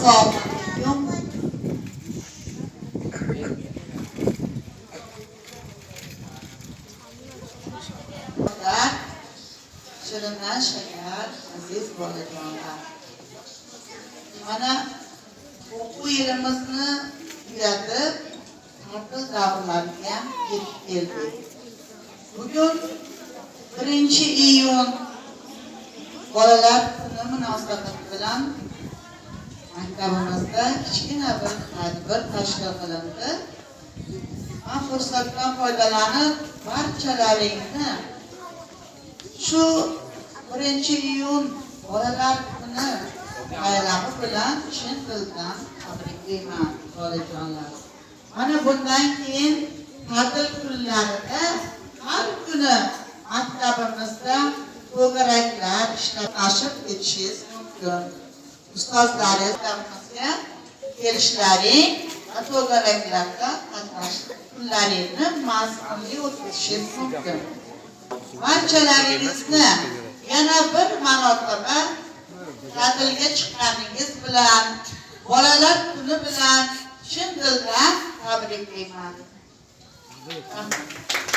Assalomu alaykum. Shirindan shakar, aziz bolajonlar. Mana o'quv yilimizni tugatib, ta'til davrlariga yetib keldik. Bugun 1-iyun bolalar kuni munosabati bilan maktabimizda kichkina bir tadbir tashkil qilindi. Men fursatdan foydalanib barchalaringni shu 1-iyun bolalar kuni bayrami bilan chin dildan tabriklayman, bolajonlar. Mana bundan keyin ta'til kunlarida har kuni maktabimizda to'garaklar ishlab ketishingiz mumkin. Ustozlarimizga kelishlaring va to'garaklarda qatnashib kunlaringni mazmunli o'tkazishingiz mumkin. Barchalaringizni yana bir marotaba ta'tilga chiqqaningiz bilan, bolalar kuni bilan chin dildan tabriklayman. Rahmat.